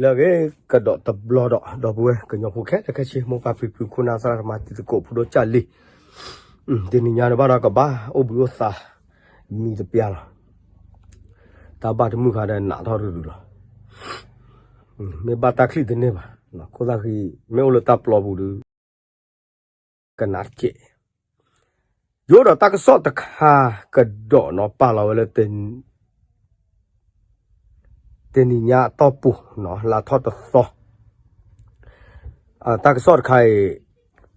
လၢအဂ့ၤကဒီးတဘျီဒီး ဒီပုၢ်ဝဲၢ်ကညီဖိခဲလၢာ်ခဲဆ့ မိၢ်ပၢ်ဖံဖု ခိၣ်နၢ်သရၣ်သမါ တံၤသကိးဖိဒိၣ်ကၢ်လံၤ, တနံၤညါန့ၣ်ဘၣ်ဒီးကဘၣ်အိၣ်ဘှံးအိၣ်သါ မံၤတပျၢ်လီၤ. တၢ်ဘၣ်တမုၢ်ခါဒီးနးထီၣ်ရုရုလီၤ. မ့ၢ်ဘၣ်တၢ်ချံၣ်တန့ၢ်ဘၣ်, ခိၣ်သၣ်ဃံ မ့ၢ်အိၣ်လၢတၢ်ပျီပူၤဒီး ကနးတကဲး. ယအိၣ်ဒီးတၢ်ကစီၣ်တခါကဒီးနီၤ ပာ်လီၤဝဲလၢ တနံၤညါအတီၢ်ပူၤနီၤ လါထီၣ်တသီ, တၢ်ကစီၣ်တခါအံၤ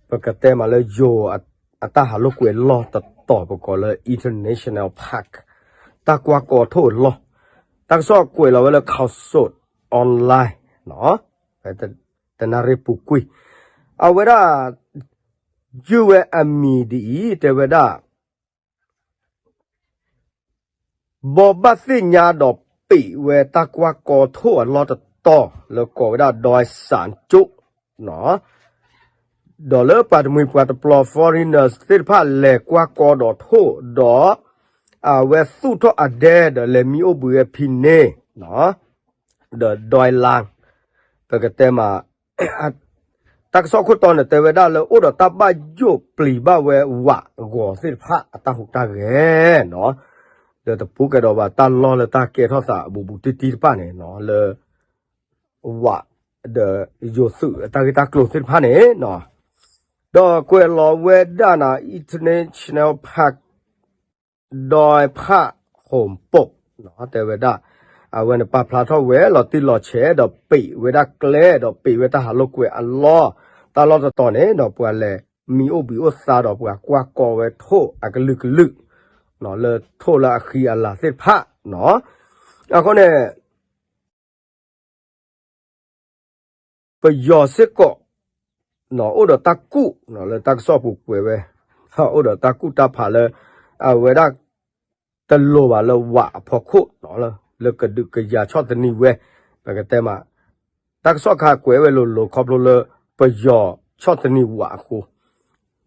ပကတဲမးလၢယိၤအတၢ်ဟးလိာ်ကွဲလီၢ်တတီၤ ပကိးလၢ International Park တၢ်ကွၢ်ကီထိၣ်အလီၢ်, တၢ်ကစီၣ်ကွဲးလီၤဝဲလၢ Khaosod Online နီၤ တနၣ်ရံၣ်ပူၤကွံာ်, အဝဲဒၣ် ယုၢ်ဝဲအမံၤဒ်အံၤ တဲဝဲဒၣ် ဘိးဘၣ်သ့ၣ်ညါဒီးပံးဝဲတၢ်ကွၢ်ကီထိၣ်အလီၢ်တတီၤ လၢကိးဝဲဒၣ် ဒွဲစၣ်ကၠိၣ် ဒီးလၢပှၤတမှံၤပှၤတပျီၤ foreigners သ့ၣ်တဖၣ်လဲၤကွၢ်ကီဒီးထိၣ်ဒီး အဝဲသူၣ်ထီၣ်အဒဲဒီးလဲၤမံအိၣ်ဘှံးဝဲဖဲန့ၣ် ဒီးဒွဲလၣ် ပကတဲမး တၢ်ကစီၣ်ခိၣ်တီန့ၣ် တဲဝဲဒၣ်လၢအိၣ်ဒီးတၢ်ဘၣ်ယိၣ်ပျံၤဘၣ်ဝဲဝးဂီၤသ့ၣ်တဖၣ်အတၢ်ဟူးတၢ်ဂဲၤနီၤ, ဒီးတပူၤကဲဒီးဘၣ်တၢ်လီၢ်လၢတၢ်ကဲထီၣ်သးဘူးဘူးတံၢ်တံၢ်တဖၣ်န့ၣ်နီၤ လၢ ဝး ဒီးယိၤသုးအတၢ်ဂ့ၢ်တၢ်ကျိၤသ့ၣ်တဖၣ်န့ၣ်နီၤ, ဒီးကွဲးလီၤဝဲဒၣ်နီၤ International Park ဒွဲဖးဟိၣ်ပိၣ်နီၤ တဲဝဲဒၣ် အဝဲန့ၣ်ပာ်ဖျါထီၣ်ဝဲလီၤတံၢ်လီၤဆဲး ဒီးပံးဝဲဒၣ်ကျဲ ဒီးပံးဝဲတၢ်ဟးလိာ်ကွဲအလီၢ် တၢ်လီၢ်တတီၤန့ၣ် ဒီးပှၤလဲၤမံအိၣ်ဘှံးအိၣ်သါဒီးပှၤကွၢ်ကီဝဲထိၣ်အကလုာ်ကလုာ် လၢထိၣ်လၢအဃံအလၤသ့ၣ်တဖၣ်နီၤ, အဃိန့ၣ် ပယီၤစ့ၢ်ကီး အိၣ်ဒီးတၢ်ကူၣ်လၢတၢ်ကစီၣ်ပူၤကွဲးဝဲ, အိၣ်ဒီးတၢ်ကူၣ်တၢ်ဖးလၢ အဝဲဒၣ် တလိၤဘၣ်လၢဝးအဖီခိၣ် လၢကဒုးကယၤဆီၣ်သနံးဝဲ, ပကတဲမး တၢ်ကစီၣ်ခါကွဲးဝဲလိၤလိၤခီဖျိလၢ ပယီၤဆီၣ်သနံးဝးအဃိ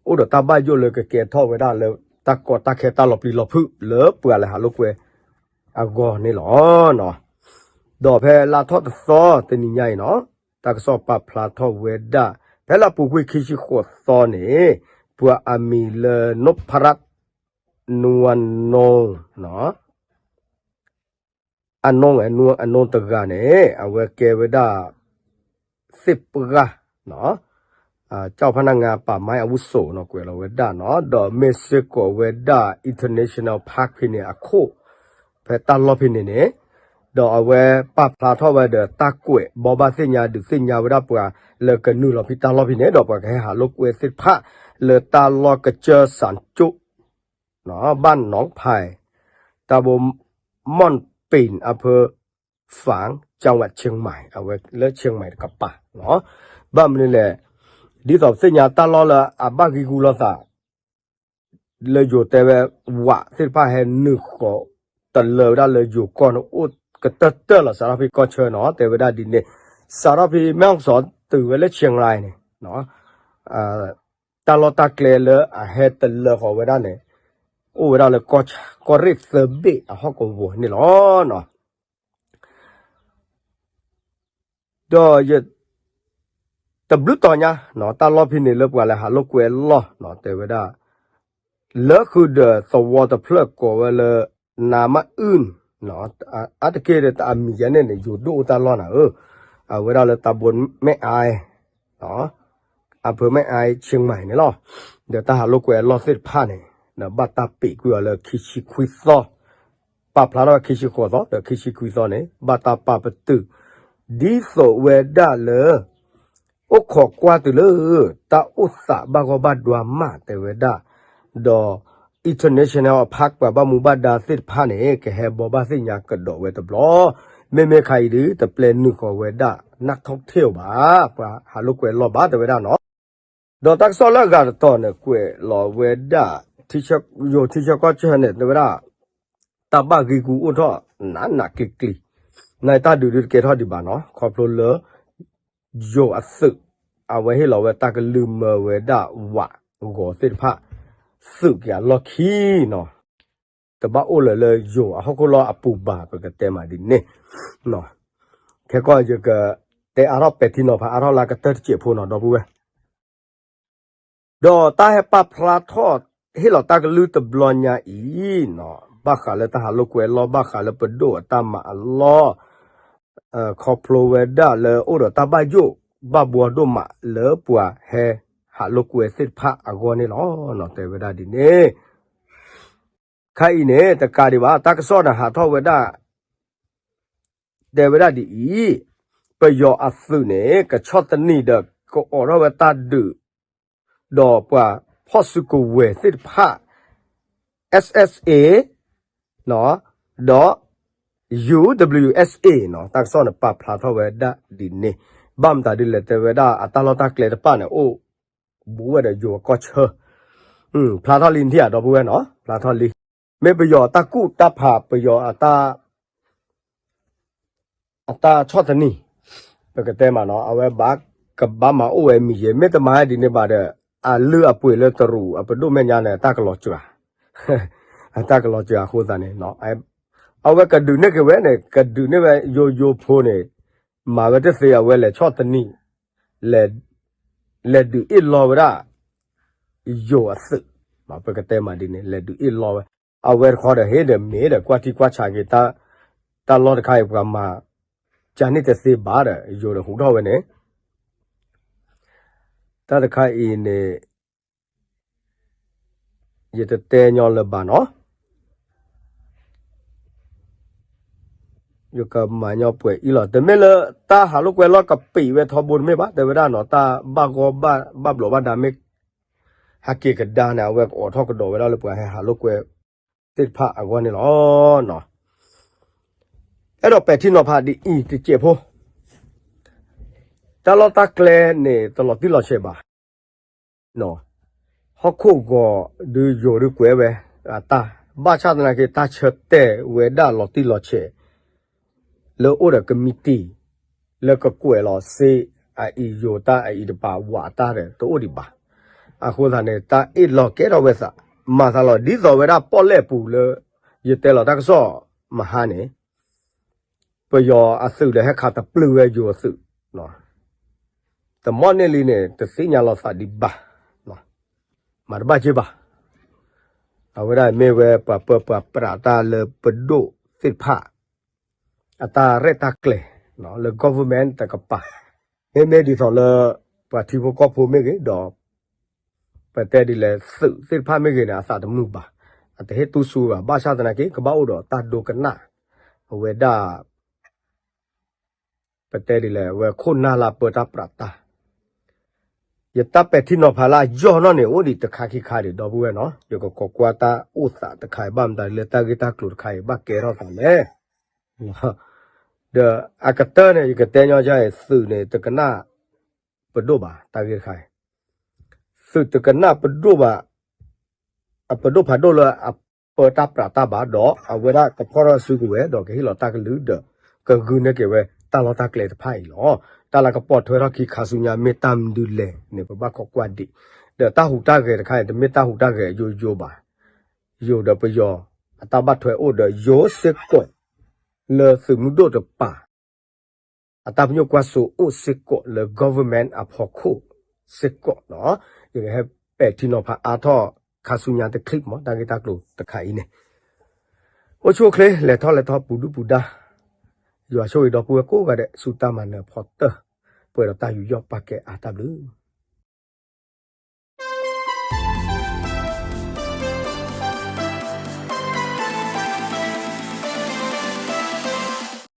အိၣ်ဒီးတၢ်ဘၣ်ယိၣ်လၢကကဲထီၣ်ဝဲဒၣ်လၢတၢ်ကီတၢ်ခဲတၢ်လီၤပျံၤလီၤဖုးလၢပှၤလဲၤဟးလိာ်ကွဲအဂီၢ်န့ၣ်လီၤ. ဒီးဖဲလါထီၣ်တသီတနံၤညါအံၤနီၤ တၢ်ကစီၣ်ပာ်ဖျါထီၣ်ဝဲဒၣ် ဖဲလၢပူၤကွံာ်ခံဆံဃိးသီန့ၣ် ပှၤအမံၤလၢ နိဖရၣ် နူအနိ အနိ အနိတဂၤန့ၣ် အဝဲကဲဝဲဒၣ် သ့ၣ်ပှၢ် ကၠီၣ်ဖးနၢ်ငါပာ်မါအဝုစိနီၤ ကွဲးလီၤဝဲဒၣ်နီၤ ဒီးမ့ၢ်စ့ၢ်ကီးဝဲဒၣ် International Park ဖဲန့ၣ်အခိၣ် ဖဲတၢ်လီၢ်ဖဲန့ၣ်န့ၣ် ဒီးအဝဲပာ်ဖျါထီၣ်ဝဲဒီးတၢ်ကွဲးဘိးဘၣ်သ့ၣ်ညါဒုးသ့ၣ်ညါဝဲဒၣ်ပှၤလၢကနုာ်လီၤဖဲတၢ်လီၢ်ဖဲန့ၣ် ဒီးပှၤကဟဲဟးလိာ်ကွဲသ့ၣ်တဖၣ် လၢတၢ်လီၢ်ကစၢၢ်စၣ်ကၠိၣ် ဘၣ်နီၣ်ဖဲ တၢ်ဘိမီၣ်ပ့ၣ်အဖၢ ဖၣ် ကၠၣ်ဝး ကၠ့ၣ်မး အဝဲလၢကၠ့ၣ်မးတကပၤ ဘၣ်မနုၤလဲၣ် ဒ်သိးပသ့ၣ်ညါတၢ်လီၢ်လၢအဘၣ်ဂံၢ်ဂူာ်လိာ်သး လၢယိၤတဲဝဲ ဝးသ့ၣ်တဖၣ်ဟဲနုာ်ဃီၤတလၢဝဲဒၣ်လၢယိၤကီၢ်န့ၣ် အိၣ်ကတၢၢ်တၢၢ်လီၤ စးထီၣ်ဖဲကီၢ်ဆၢနီၤ တဲဝဲဒၣ်ဒ်န့ၣ် စးထီၣ်ဖဲမဲၣ်စီၤတုၤဝဲလၢကၠ့ၣ်မးန့ၣ် တၢ်လီၢ်တၢ်ကျဲလၢအဟဲတလၢဃီၤဝဲဒၣ်န့ၣ် အိၣ်ဝဲဒၣ်လၢ ကီၢ်ရ့ၣ်သၢဘ့ၣ်အဟီၣ်ကဝီၤန့ၣ်လီၤ. ဒီးယ တဘျုးတီၤညါ တၢ်လီၢ်ဖဲန့ၣ်လၢပှၤလဲၤဟးလိာ်ကွဲအလီၢ် တဲဝဲဒၣ် လၢဃုာ်ဒီးသဝီတဖျၢၣ်ကိးဝဲလၢ နါမအုၣ် အါတက့ၢ်ဒီးတၢ်အမံၤယဲန့ၣ်န့ၣ် ယိၤဒိၣ်အိၣ်တၢ်လီၢ်နၤဧၢ, အဝဲဒၣ်လၢတၢ်ဘိမဲၣ်အါ အဖၢမဲၣ်အါ ကၠ့ၣ်မးန့ၣ်လီၤ. ဒီးတၢ်ဟးလိာ်ကွဲအလီၢ်သ့ၣ်တဖၣ်န့ၣ် ဒီးဘၣ်တၢ်ပံးကွံာ်အီၤလၢခံဆံခွံသီ, ပာ်ဖျါထီၣ်ခံဆံဃိးသီ ဒီးခံဆံခွံသီန့ၣ် ဘၣ်တၢ်ပာ်ပတုာ် ဒ်သိးဝဲဒၣ်လၢ အိၣ်ခိးကွၢ်တုၤလၢ တၢ်အိၣ်သးဘၣ်ဂီၢ်ဘၣ်ဒွါမး တဲဝဲဒၣ်, ဒီး International Park ပှၤဘၣ်မူဘၣ်ဒါသ့ၣ်တဖၣ်န့ၣ် ကဟဲဘိးဘၣ်သ့ၣ်ညါကဒီးဝဲတဘျီ, မ့မ့ၢ်ခါအံၤဒုး တပျဲနုာ်ဃီၤဝဲဒၣ် นักท่องเที่ยว ဘၣ်, ပှၤဟးလိာ်ကွဲအလီၢ်ဘၣ် တဲဝဲဒၣ်နီၤ. ဒီးတၢ်ကစီၣ်လၢအဂၤတတီၤန့ၣ် ကွဲးလီၤဝဲဒၣ် ယိၤထံဆၢကီၢ်ဆၢန့ၣ် တဲဝဲဒၣ် တၢ်ဘၣ်ဂံၢ်ဂူာ်အိၣ်ထီၣ်နးနးကျံၤကျံၤ, နတၢ်ဒုးဒုးတကဲထီၣ်ဒံးဘၣ်နီၤ, ခီဖျိလၢ ယိၤအသုး အဝဲဟ့ၣ်လီၤဝဲတၢ်ကလုၢ်မၢဝဲဒၣ်ဝးဂီၤသ့ၣ်တဖၣ် သုးက့ၤအလီၢ်ခံနီၤ, တဘၣ်အိၣ်လၢၤလၢယိၤအဟီၣ်ခိၣ်လီၢ်အပူၤဘၣ် ပကတဲမးဒ်န့ၣ်, ခဲကီၢ်ယက တဲအါထီၣ်ပဲာ်ထံနီၤဖးအါထီၣ်လၢအကတၢၢ်တစဲးဖိနီၤ ဒီပုၢ်ဝဲၢ် ဒီးတၢ်ဟဲပာ်ဖျါထီၣ် ဟ့ၣ်လီၤတၢ်ကလုၢ်တဘျီညါအံၤနီၤ ဘၣ်ဃးလၢတၢ်ဟးလိာ်ကွဲလီၢ် ဘၣ်ဃးလၢပဒိၣ်အတၢ်မၤအလီၢ် ခီဖျိဝဲဒၣ်လၢအိၣ်ဒီးတၢ်ဘၣ်ယိၣ်ဘၣ်ဘှီဒိၣ်မးလၢပှၤဟဲဟးလိာ်ကွဲသ့ၣ်တဖၣ်အဂီၢ်န့ၣ်လီၤ. တဲဝဲဒၣ်ဒ်န့ၣ် ခါအံၤန့ၣ် တကးဒံးဘၣ် တၢ်ကစီၣ်န့ၣ်ဟးထီၣ်ဝဲဒၣ် တဲဝဲဒၣ်ဒ်အံၤ, ပယီၤအသုးန့ၣ် ကဆီၣ်သနံးဒီးကအိးထီၣ်ဝဲတၢ်ဒုး ဒီးပှၤဖီၣ်စုကဝဲၤသ့ၣ်တဖၣ် SSA ဒီး UWSA နီၤ တၢ်ကစီၣ်န့ၣ် ပာ်ဖျါထီၣ်ဝဲဒၣ်ဒ်န့ၣ်, ဘၣ်မတၤဒ်လဲၣ် တဲဝဲဒၣ်အတၢ်လီၢ်တၢ်ကျဲတဖၣ်န့ၣ် အိၣ်ဘူးဝဲဒီးယိၤအကီၢ်ဆၢ, ဖျါထီၣ်လံနထံၣ်ဧါ ဒီပုၢ်ဝဲၢ်နီၤ ဖျါထီၣ်လံ, မ့ၢ်ပယီၤအတၢ်ကူၣ်တၢ်ဖး ပယီၤအတၢ် အတၢ်ဆီၣ်သနံး, ပကတဲမးနီၤ အဝဲဘၣ်ကဘၣ်မၤအိၣ်ဝဲမံၤယဲ မ့ၢ်တမၤဒ်န့ၣ်ဘၣ်ဒီး အလုၢ်အပှ့ၤလၢတရူးအပဒိၣ်မဲာ်ညါန့ၣ် အတၢ်ကလီၤစှၤ, အတၢ်ကလီၤစှၤအဃိသတးန့ၣ် အဝဲကဒုးန့ၢ်က့ၤဝဲန့ၣ် ကဒုးန့ၢ်ဝဲယိယိဖိန့ၣ်, မၤဝဲတသ့ အဝဲလဲၤဆီၣ်သနံး, လဲၤဒုးအ့ၣ်လီၤဝဲဒၣ် ယိၤအသုး, ပကတဲမးဒ်န့ၣ် လဲၤဒုးအ့ၣ်လီၤဝဲ, အဝဲတခီဒီး ဟ့ၣ်ဒီးမ့ၢ်ဒီး ကွၢ်ထံကွၢ်ဆးက့ၤ တၢ်လီၢ်တခါအံၤ ပှၤမၤကန့ၢ်တသ့ဘၣ်ဒီး ယိၤဒီးဟူးထီၣ်ဝဲန့ၣ်, တၢ်တခါအံၤန့ၣ် ယတတဲညီလၢၤဘၣ်နီၤ ယကမၤညီပှဲၤအံၤလီၤ. တမ့ၢ်လၢတၢ်ဟးလိာ်ကွဲလီၢ်ကပံာ်ဝဲထီဘိတမ့ၢ်ဘၣ်, တဲဝဲဒၣ်နီၤ တၢ်ဘၣ်ဂီၢ်ဘၣ်ဘျီးဘၣ်ဒါမ့ၢ် ဟးက့ၤကဒါန့ၣ် အဝဲကအိးထီၣ်ကဒီးဝဲဒၣ်လၢပှၤဟဲဟးလိာ်ကွဲသ့ၣ်တဖၣ်အဂီၢ်န့ၣ်လီၤ. အဲၣ်ဒိးပဲာ်ထံနီၤဖးဒ်အံၤတစဲးဖိ, တၢ်လီၢ်တၢ်ကျဲန့ၣ် တလီၤတံၢ်လီၤဆဲးဘၣ် ဟီၣ်ခိၣ်ဂီၤဒုးယိၤဒုးကွဲးဝဲအတၢ်, ဘၣ်ဆၣ်သနာ်က့ တၢ်ဆၢတဲာ်ဝဲဒၣ်လီၤတံၢ်လီၤဆဲး လၢအိၣ်ဒီးကမံးတံာ် လၢကကွဲးလီၤစ့အအံၤ ယိၤတၢ်အအံၤတပၤ ဝးတၢ်ဒီးတအိၣ်ဒံးဘၣ်. အဃိသတးန့ၣ် တၢ်အ့ၣ်လီၤကဲထီၣ်ဝဲသး မၤသးလီၤ ဒ်သိးဝဲဒၣ်ပီၣ်လဲၣ်ပူၤလၢ ယတဲလီၤတၢ်ကစီၣ်မဟါန့ၣ် ပယီၤအသုးဒီးဟဲခးတပျုာ်ဝဲယိၤအသုး, တမီၣ်န့ၢ်လံန့ၣ် တသ့ၣ်ညါလီၤသးဒံးဘၣ်, မၤတဘၣ်က့ဘၣ်. အဝဲဒၣ်မ့ၢ်ဝဲပှၤပၢပှၤပြးတၢ်လၢပဒိၣ်သ့ၣ်တဖၣ် အတၢ်ရဲၣ်တၢ်ကျဲၤ လၢ government တကပၤ, မ့မ့ၢ်ဒ်သိးလၢ ပှၤထံဖိကီၢ်ဖိမ့ၢ်ဂ့ၤဒီး ပတဲဒ်လဲၣ် သုးသ့ၣ်တဖၣ်မ့ၢ်ဂ့ၤန့ၣ် အသးတမုာ်ဘၣ်, အတဟ့ၣ်တူၢ်ဆူဘၣ်, ဘၣ်ဆၣ်သနာ်က့ ကဘၣ်အိၣ်ဒီးတၢ်ဒိကနၣ် အဝဲဒၣ် ပတဲဒ်လဲၣ် အဝဲခိၣ်နၢ်လၢအပၢတၢ်ပြးတၢ်, ယတၢ်ပဲာ်ထံနီၤဖးလၢအယီၢ်နီၢ်န့ၣ် အိၣ်ဒံးတခါခံခါဒံး ဒီပုၢ်ဝဲၢ်နီၤ, ယကကိးကွၢ်တၢ်အိၣ်သးတခါအံၤ ဘၣ်မတၤလၢတၢ်ဂ့ၢ်တၢ်ကျိၤတခါအံၤ ဘၣ်ကဲထီၣ်သးလဲၣ်. ဒီးအကတၢၢ်န့ၣ် ယကတဲညီအံၤ သုးန့ၣ် တကနၣ်ပဒိၣ်ဘၣ် တၢ်ဂ့ၢ်တခါအံၤ, သုးတကနၣ်ပဒိၣ်ဘၣ် အပဒိၣ်ဖးဒိၣ်လၢအပၢတၢ်ပြးတၢ်ဘၣ်ဒီး အဝဲဒၣ်ကဖီၣ်ထီၣ်စုကဝဲၤ ဒီးကဟ့ၣ်လီၤတၢ်ကလုၢ်ဒီး ကဂုာ်န့ၢ်က့ၤဝဲတၢ်လီၢ်တၢ်ကျဲတဖၣ်အံၤလီၤ. တၢ်လၢကပိာ်ထွဲထီၣ်ခံခါဆူညါ မ့ၢ်တၢ်မနုၤလဲၣ်န့ၣ် ပဘၣ်ခိးကွၢ်ဒံး, ဒီးတၢ်ဟူးတၢ်ဂဲၤတခါအံၤ တမ့ၢ်တၢ်ဟူးတၢ်ဂဲၤယိယိဘၣ်, ယိၤဒီးပယီၤ အတၢ်ဘၣ်ထွဲအိၣ်ဒီးယိၤစ့ၢ်ကီး လၢသုးမုၢ်ဒိၣ်တပၤ အတၢ်ပညိၣ်ကွၢ်စိအိၣ်စ့ၢ်ကီးလၢ government အဖီခိၣ်စ့ၢ်ကီးနီၤ. ယကဟဲပဲာ်ထံနီၤဖးအါထီၣ်ခါဆူညါတချံးမး တၢ်ဂ့ၢ်တၢ်ကျိၤတခါအံၤန့ၣ်, အိၣ်ဆူၣ်အိၣ်ချ့ လဲၤထီၣ်လဲၤထီၣ်ပူၤဒုၣ်ပူၤဒါ, ယွၤဆိၣ်ဂ့ၤဒီပုၢ်ဝဲၢ်ကိးဂၤဒဲး ဆူတၢ်မၤနၢၤဖီတၢၢ်, ပှဲၤဒီးတၢ်ယူးယီၣ်ပာ်ကဲအါတၢ်ဘျုး